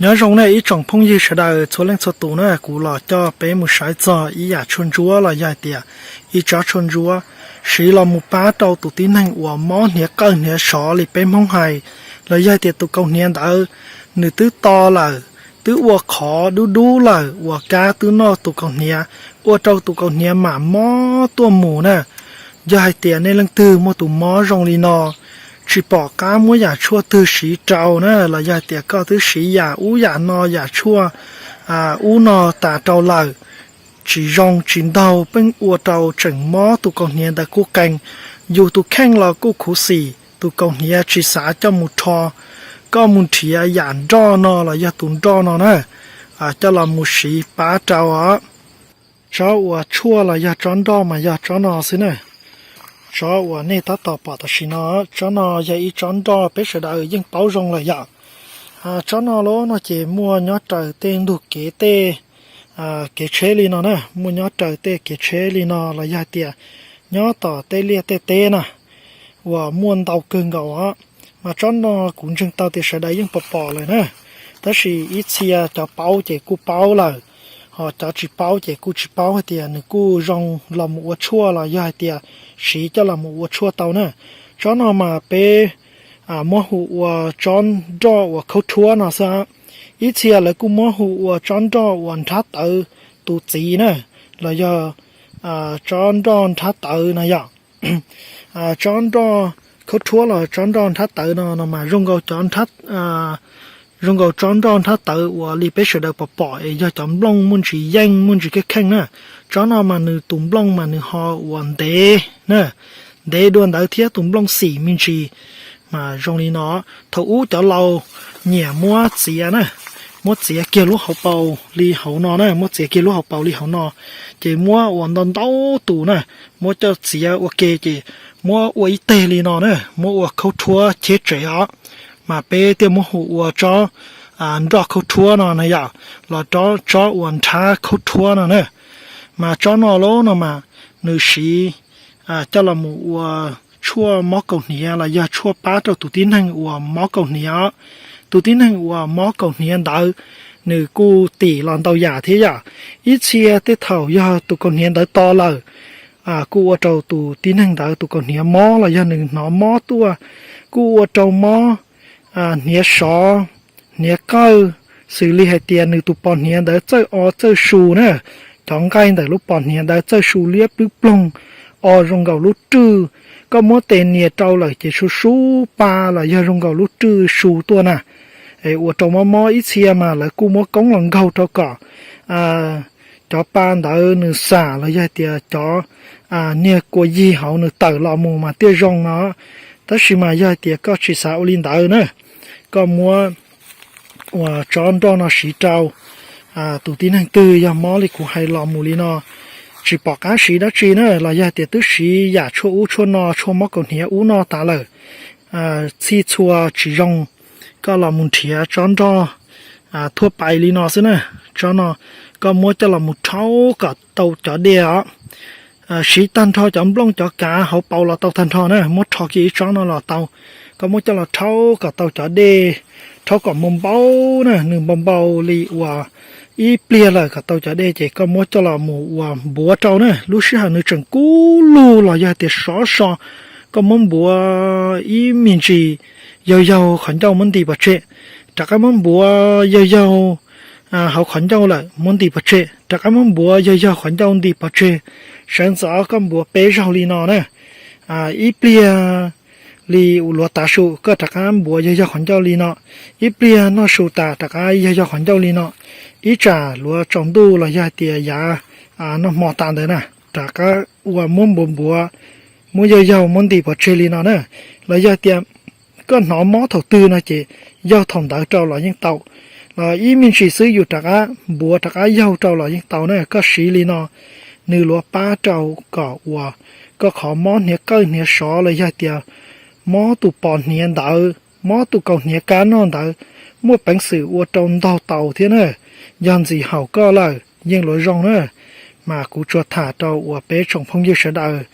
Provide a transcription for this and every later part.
Nyob zoo nej ib tsoom phooj ywg sawv daws txhua leej txhua tus na, kuv los coj peb mus saib txog ib yam tshuaj ntsuab los yog hais tias ib tsob tshuaj ntsuab siv los mus pab rau tus tib neeg uas mob hniav qawj hniav sov li peb Hmoob hais, los yog hais tias tus kaus hniav ntawd nws twb to lawm, twb ua qhov dub dub lawm uas kab twb noj tus kaus hniav, ua rau tus kaus hniav mam mob tuaj mus na. Yog hais tias nej leej twg muaj tus mob zoo li no, tsis pom qab muab yam tshuaj twg siv rau na, los yog hais tias koj twb siv yam ub yam no yam tshuaj ub no tas rau lawm, tsis zoo tsis ntaug, pheej ua rau tseem mob tus kaus hniav ntawd qub qees, yus tus kheej los kuj khuv xim, tus kaus hniav tsis xav coj mus rho, koj mus nrhiav yam nroj no los yog tus nroj no na, coj los mus siv pab rau os. Tsob uas tshuaj los yog tsob nroj mas yog tsob no xwb na. Tsob uas nej tab tom pom tam sim no, tsob no yog ib tsob nroj peb sawv daws yeej paub zoo lawm yom. Tsob no los no ces muaj nyob raws tej ntug kev tej kev tsheb li no na, muaj nyob raws tej kev tsheb li no los yog hais tias nyob tom tej liaj tej teb na, uas muaj ntau kawg nkaus os. Mas tsob no kuv ntseeg tau tias sawv daws yeej pom pom lawm na, tab sis ib txhia cov paub ces kuj paub lawm, ho cov tsis paub ces kuj tsis paub hais tias nws kuj zoo los mus ua tshuaj los yog hais tias siv coj los mus ua tshuaj tau na. Tsob no mas peb muab hu ua tsob nroj uas khaub rhuab no xwb. Ib txhia lawv kuj muab hu ua tsob nroj uas nrhab tawv tus txiv na, los yog tsob nroj nrhab tawv no yom. Tsob nroj khaub rhuab los tsob nroj nrhab tawv no no mas zoo nkaus cov zoo nkaus tsob nroj nrhab tawv uas li peb sawv daws pom pom es yog cov nplooj muaj ntsis yeej muaj ntsis kheej kheej na. Tsob no mas nws tus nplooj mas nws ho uas ntev na, ntev dua ntawd thiab tus nplooj xim me ntsis. Mas zoo li no, thaum ub cov laus nyiam muab txiav na, muab txiav kiag lub hauv paus li hauv no na, muab txiav kiag lub hauv paus li hauv no, ces muab ua ntau ntau tus na, muab coj txiav ua ke ces muab ua ib teg li no na, muab ua khaub rhuab cheb tsev os. Mas peb thiaj muab hu ua tsob nroj khaub rhuab no na yom, los tsob uas nrhab khaub rhuab no na. Mas tsob no los no mas nws siv coj los mus ua tshuaj mob kaus hniav los yog tshuaj pab rau tus tib neeg uas mob kaus hniav. Tus tib neeg uas mob kaus hniav ntawd nws kuj tim los ntau yam thiab yom. Ib txhia tej thaum yog tus kaus hniav ntawd to lawm, kuj ua rau tus tib neeg ntawd tus kaus hniav mob los yog nws hnov mob tuaj, kuj ua rau mob hniav sov, hniav qawj, xws li hais tias nws tus pos hniav ntawd txawj o txawj su na, cov nqaij ntawm lub pos hniav ntawd txawj su liab plwb ploog, o zoo nkaus lub rwj. Koj muab tes nias rau lawm ces su su pa los yog zoo nkaus lub rwj su tuaj na. Es ua rau mob mob, ib txhia mas lawv kuj muab koob los nkaug rau kom cov pa ntawd nws xam los yog hais tias cov niag kua yig hauv nws tawm los mus mas thiaj zoo no. Tab sis mas yog hais tias koj tsis xav ua li ntawd na, koj muab ua tsob nroj no siv rau tus tib neeg twg yog mob li kuv hais los mus li no, tsis pom qab siv dab tsi na, los yog hais tias twb siv yam tshuaj ub tshuaj no, tshuaj mob kaus hniav ub no tas lawm, txhij txhua tsis zoo, koj los mus nrhiav tsob nroj thuaj pais li no xwb na. Tsob no koj muab coj los mus rhaub kom tau cov dej os. Siv tag nrho cov nplooj cov kav hauv paus los tau tag nrho na, muab rho kiag ib tsob no los tau. Koj muab coj los rhaub kom tau cov dej, rhaub kom npau npau na, nws npau npau li uas ib pliag lawm kom tau cov dej ces koj muab coj los mus ua npuav rau na. Lub sij hawm nws tseem kub lug los yog hais tias sov so, koj muab npuav ib me ntsis, yaug yaug qhov ncauj muab nti pov tseg, rov qab muab npuav yaug yaug hauv qhov ncauj lawm muab nti pov tseg, rov qab muab npuav yaug yaug qhov ncauj nti pov tseg. Sawv ntxov koj npuav peb zaug li no na. Ib pliag li luav tav su koj rov qab npuav yaug yaug qhov ncauj li no. Ib pliag noj su tas rov qab yaug yaug qhov ncauj li no. Ib tsam luav tsaus ntuj los yog hais tias yav noj hmo tas ntawd na, rov qab ua muab npuav npuav, muab yaug yaug muab nti pov tseg li no na. Los yog hais tias koj hnov mob thaum twg no ces yaug thaum ntawd rau los yeej tau. Los ib me ntsis xwb yus rov qab npuav rov qab yaug rau los yeej tau na. Koj siv li no, nws luav pab rau kom uas koj qhov mob hniav qawj hniav sov los yog hais tias mob tus pos hniav ntawd, mob tus kaus hniav kab noj ntawd, muaj peev xwm ua rau ntaug taus thiab na. Yog ntxim haum koj lawm yeej luav zoo na. Mas kuv tsuas tham rau uas peb tsoom phooj ywg sawv daws,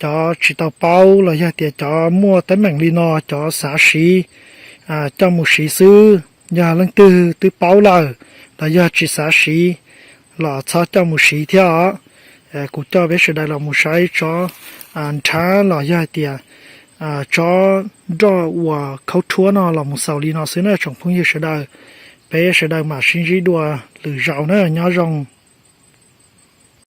cov tsis tau paub los yog tias cov muaj teeb meem li no cov xav siv, coj mus siv xwb. Yog leej twg twb paub lawm los yog tsis xav siv los txhob coj mus siv thiab os. Kuv coj peb sawv daws los mus saib tsob nrhav los yog hais tias tsob nroj uas khaub rhuab no los mus xaus li no xwb na tsoom phooj ywg sawv daws. Peb sawv daws mam sib ntsib dua lwm zaus na, nyob zoo.